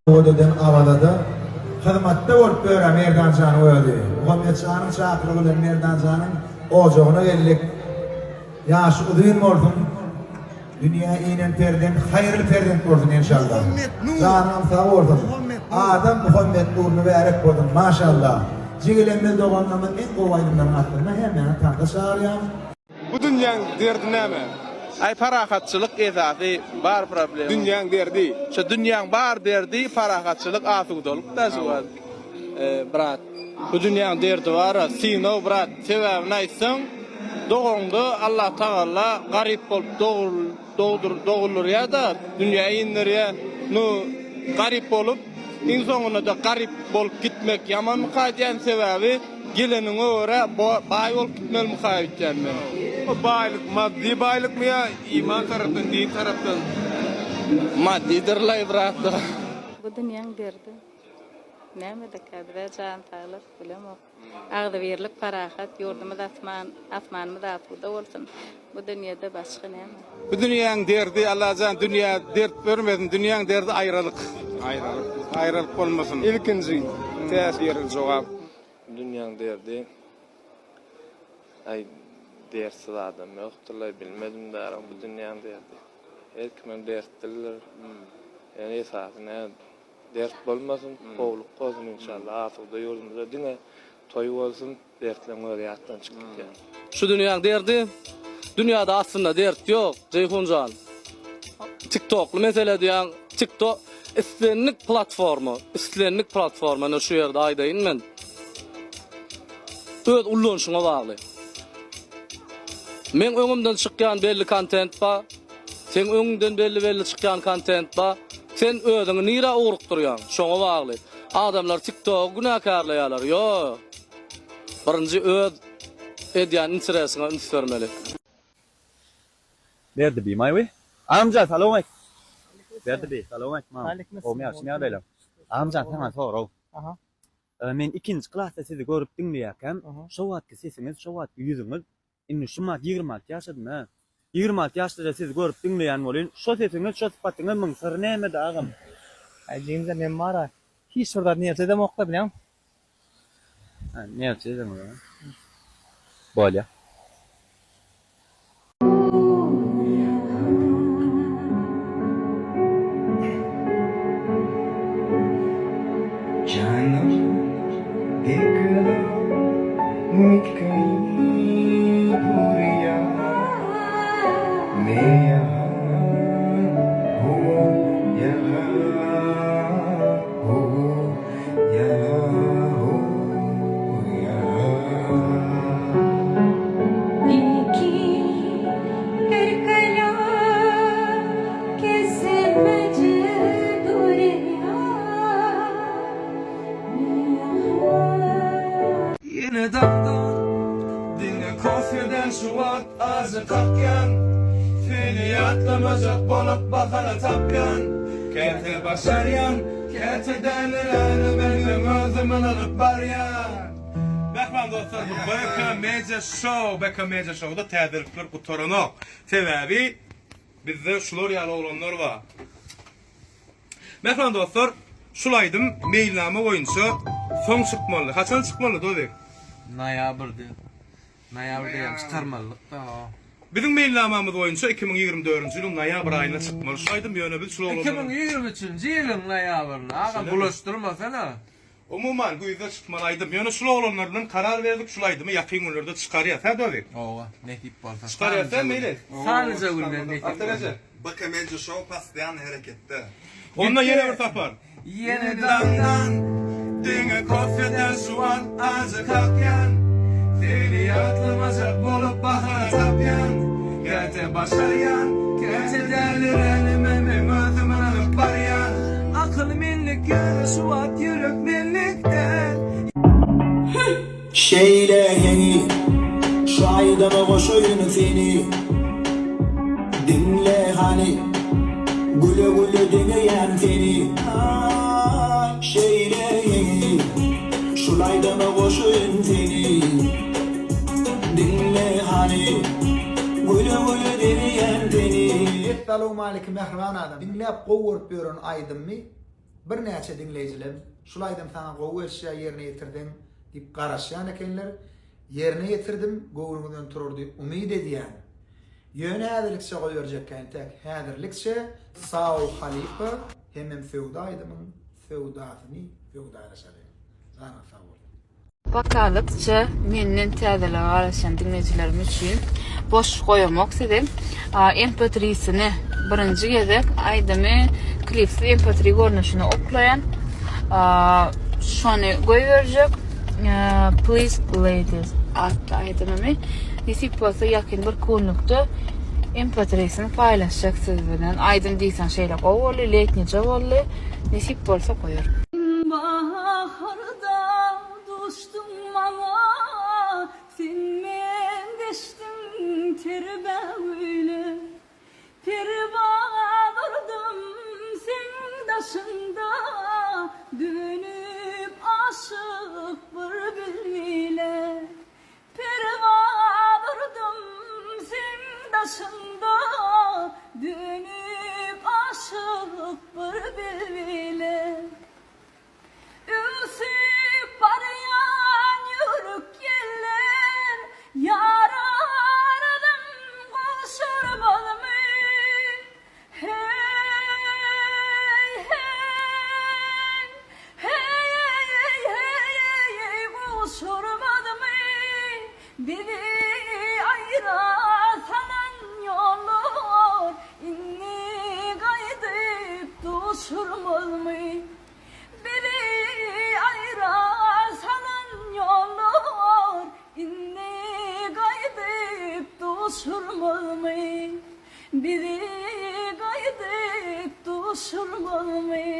Sowgat eden Awazada hyzmatda bolup ýör-ä Merdan janyň özi. Muhammet janyň çakylygy bilen Merdan janyň ojagyna geldik. Ýaşy uzyn bolsun. Dünýä inen perzent haýyrly perzent bolsun enşalla. Janyňam sag bolsun. Adam Muhammet Nur mübärek bolsun. Maşalla. Jigilemmiz doganlarymyz iň gowy aýdymlaryň astynda hemmäňizi tansa çagyrýan. Bu dünýäň derdi näme? Aý parahatçylyk esasy bar problema. Dünýäň derdi. Şu dünýäň bar derdi parahatçylyk asudalyk da şu wagt. Brat bu dünýäň derdi bara synag brat sebäbini aýtsaň dogaňda Allah tagalla garyp bolup dogul doguldurýada dünýä indirýä nu garyp bolup iň soňundada garyp bolup gitmek ýamanmyka diýän sebäbi Geleniňe görä baý bolup gitmelimika öýtýän men. Bu baýlyk maddy baýlykmy ýa iman tarapdan din tarapdan? Maddydyrlaý brat. Bu dünýäň derdi nämedekä bizä jan saglyk bilemok agzybirlik parahat ýurdumyz asman asmanymyz asuda bolsun bu dünýede başga näme. Bu dünýäň derdi Allajan dünýä dert bermesin dünýäň derdi aýralyk. Aýralyk. Aýralyk bolmasyn. Ilkinji täsirli jogap. Dünýäň derdi Aý dertsiz adam ýokdurlaý bilmedim dara bu dünýäň derdi her kimem dertlidir ýöne esasy nä dert bolmasyn gowluk bolsun inşallah asuda ýurdumyzda diňe toý bolsun dertleň özi ýatdan çykyp gidýär. Şu dünýäň derdi Dünýäde aslynda dert ýok Jeýhunjan Tiktokly mesele diýýäň Tiktok islendik platforma islendik platforma ine şu ýerde aýdaýyn men öz ullanyşyňa bagly Meň öňümden çykýan belli kontent bar seň öňüňden belli belli çykýan kontent bar sen özüňi nirä ugrukdyrýaň şoňa bagly adamlar tiktogy günäkärleýärler ýok birinji öz edýän interesiňe üns bermeli. Berdi bi maýwy. Agamjan salowmaýk. Berdi bi salowmaýk mam. Gowmy ýagşymy ýagdaýlar. Agamjan saňa sorag. Men ikinji klasda sizi görüp diňleýärkäm şo wagtky sesiňiz şo wagtky ýüzüňiz indi şu mat 26 ýaşadym hä. 26 ýaşda-da sizi görüp diňleýän bolyn şo sesiňiz şo sypatyňyz muň syry nämede agam. Aý jigimjan men bara hiç bir zat niýet edemokda bilýäňmi. Hä niýet edeňok a. Bolýa. Ýene daňdan diňe kofeden şu wagt ajy kakýan Seni ýatlamajak bolup bahana tapýan Käte başarýan Käte däliräne menem özüm ynanyp barýan. Mähriban dostlar bu BK Media Show BK Media Showda täzelikler gutaranok. Sebäbi bizde şular ýaly oglanlar bar. Mähriban dostlar şul aýdym meýilnama boýunça soň çykmalydy. Haçan çykmalydy Dozik? Noýabrda. Noýabrda ýaly çykarmalydyk-da. Biziň meýilnamamyz boýunça 2024-nji ýylyň noýabr aýynda çykmaly şu aýdym, ýöne biz şul oglanlar. 2023-nji ýylyň noýabrynda, agam bulaşdyrmasana. Umuman, güýzde çykmaly aýdym. Ýöne şul oglanlar bilen karar berdik, şul aýdymy ýakyn günlerde çykarýas, hä Dowik? Hawa, nesip bolsa. Çykarýas däl Meýlis? Sanlyja günden nesip bolsa. BK Media Show postoýanno hereketde. Onda ýene bir sapar. Ýene daňdan Diňe kofeden şu an ajy kakýan Seni ýatlamajak bolup bahana tapýan Käte başarýan, käte däliränime meň özüm ynanyp barýan Akyl menlik ýöne şu wagt ýürek menlik däl. Şeýle heňi, şu aýdyma goşaýyn seni. Diňle hany, güle-güle deňeýän seni. Şeýle heňi, şul aýdyma goşaýyn seni. Diňle hany, güle-güle deňeýän seni. Essalawmaleýkim mähriban adam. Diňläp gowy görüp ýören aýdymmy? Birnäçe diňleýjilem şul aýdym saňa gowy gelişýär ýerine ýetirseň diýip garaşýan ekenler. Ýerine ýetirdim, göwnüňizden turar diýip umyt edýän. Ýöne häzirlikçe goýberjekkä entäk häzirlikçe Sag halypa hemem söwda aýdymyň söwdasyny söwdalaşalyň. Janyňyz sag bolsun. Bakalykça menden täzelige garaşan diňleýjilerim üçin boş goýamok sizi. MP3-sini birinji gezek aýdymy klipsiz MP3 görnüşine oklaýan. Şony goýberjek. Please Ladies atly aýdymymy nesip bolsa ýakyn bir günlükde MP3-sini paýlaşjak siz bilen. Aýdym diýseň şeýle gowy boldy, letnije boldy. Nesip bolsa goýaryn. Baharda duşduň maňa Sen meňzeşdiň ter bägüle Perwaz urdum seň daşyňda Dönüp aşyk bir bilbile Perwaz urdum seň daşyňda Dönüp aşyk bir bilbile. Öwsüp barýan ýüwrük ýeller Ýara aradym gowşurmazmy? Heý, heý, heý-eý-eý-heý-eý gowşurmazmy? Bizi aýra salan ýollar Indi gaýdyp duşurmazmy? Bizi aýra salan ýollar Indi gaýdyp duşurmazmy? Bizi gaýdyp duşurmazmy?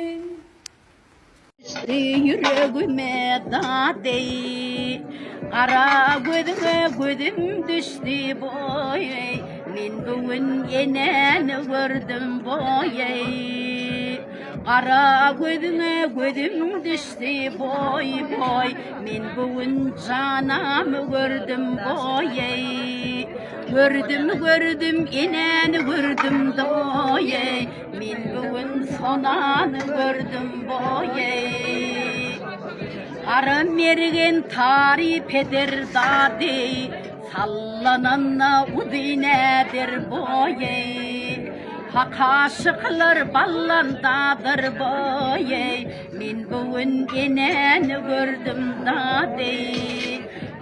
Düşdi ýüregime dady, Gara gözüňe gözüm düşdi boý, Men bu gün enäni gördüm boý. Gara gözüňe gözüm düşdi boý boý Men bu gün janamy gördüm boý Gördüm gördüm enäni gördüm doý Men bu gün sonany gördüm boý Gara mergen taryp eder dady Sallananda uzyn äder boýy, Hak aşyklar ballandadyr boýy, Men bu gün enäni gördüm dady.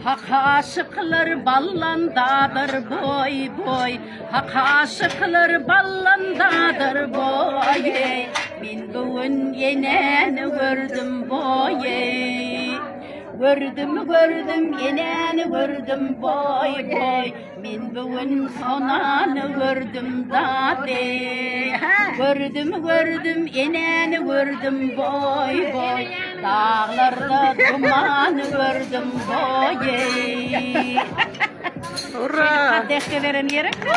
Hak aşyklar ballandadyr boý, boý, Hak aşyklar ballandadyr boýy, Men bu gün enäni gördüm boýy. Gördüm gördüm enäni gördüm boý boý Men bu gün sonany gördüm dady Gördüm gördüm enäni gördüm boý boý Daglarda dumany gördüm boý Urra! Kadehke beren gerekmi?